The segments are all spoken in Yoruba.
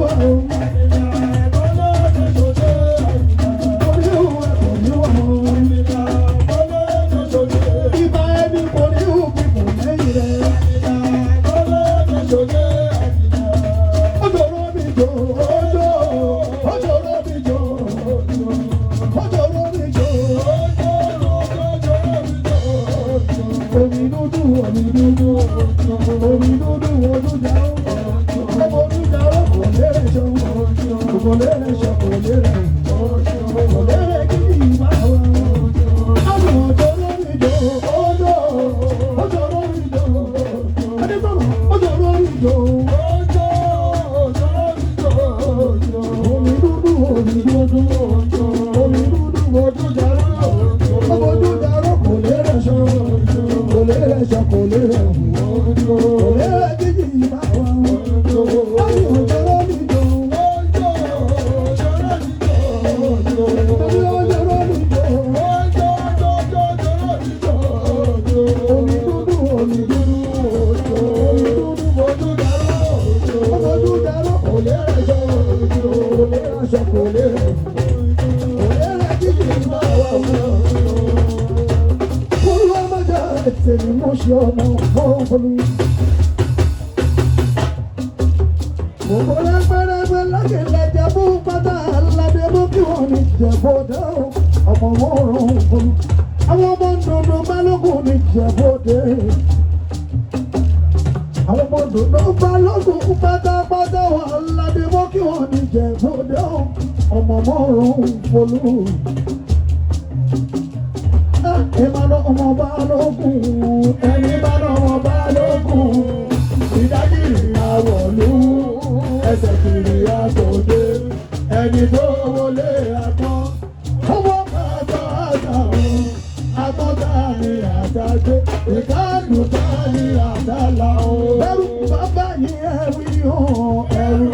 wà o. Kò ní hùwà, kò ní wà o. Ibà ẹni kò ní hù bí kò lẹ́yìn rẹ̀. Ojoro mi jò, ojo, ojoro mi jò, ojoro mi jò. Omi dúdú, omi dúdú, omi dúdú, olújà ó. Ọmọ olújà ó kò lérè ṣọ, kò lérè ṣọ, kò lérè, kò lérè kí ni ìwà wa. Àdùn ojoro mi jò, ojo, ojoro mi jò. Adébọ̀rọ̀, ojoro mi jò. Omi dúdú, omi dúdú, omi dúdú, olújà ó. Ọmọ olújà ó kò lérè ṣọ, kò lérè ṣọ, kò lérè hù. Kò lérè kí ni ìwà wa. Àdùn ojoro mi jò. Torí ojoro mi jò. Omi dúdú, omi dúdú, omi dúdú, ojú dàrú, ọmọ ojú dàrú, kò lè rẹjọ, kò lè rẹjọ, kò lè rẹ, kò lè rẹ jíjì bá wà wọ́n. Olúwa má jẹ́ tèmi mú ṣe ọmọ fọ́nfọ́nù. Gbogbo rẹ́gbẹ́rẹ́gbẹ́ lákìlẹ̀ jẹ́bú pátá aládé mú kí wọ́n ní jẹ̀bọ́dé o, ọmọ mọ́rùn-ún fún. Àwọn ọmọ dòdò balógun ní jẹ̀bọ́dé. Àwọn ọmọ dòdò balógun pátápátá wà aládé mú kí wọ́n ní jẹ̀bọ́dé o, ọmọ mọ́rùn-ún fún. Ẹ máa lọ ọmọ balógun, ẹni bá lọ ọmọ balógun, ìdágìrì àwọ̀lú, ẹsẹ̀ kiri àtòdé, ẹni tó wọlé àtọ́, ọmọ bàtà àtàwọn, àtọ́ta ni àtàgbé, ìkánú ta ni àtàlà o. Bẹ́rù bàbá yìí ẹ̀wí o, ẹ̀rù.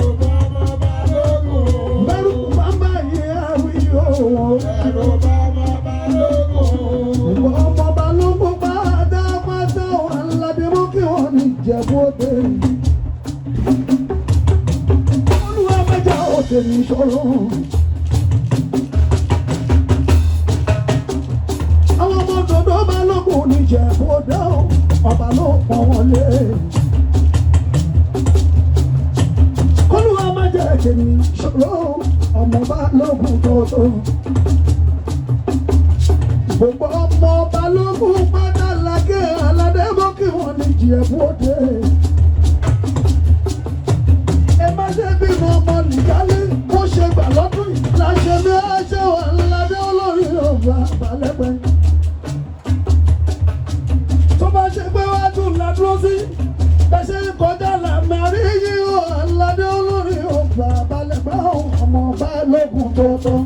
Bẹ́rù bàbá yìí ẹ̀wí o, ẹ̀rù. Ọmọ balógun pátápátá wà ládé mú kí wọ́n ní Ìjẹ̀bú Òde. Olúwa mẹ́jà òde ní ìṣòro. Àwọn ọmọ dòdò balógun ní Ìjẹ̀bú Òde o, ọba ló pọ̀ wọ́n lé. Olúwa mẹ́jà òde ní ìṣòro, ọmọ balógun tó. Gbogbo ọmọ balógun pátá lágé aládé mọ́ kí wọ́n ní Ìjẹ̀bú Òde. Ẹ má ṣe bímọ ọmọ nìyálé bó ṣe gbà lọ́dún yìí láṣẹ bí ẹ ṣe wà ládé olórí ọba balẹ̀pẹ́. Tó bá ṣe pé wájú la dúró sí, bẹ́ ṣe ń kọjá làmì àríyí wà ládé olórí ọba balẹ̀pẹ́ ọmọ balógun tuntun.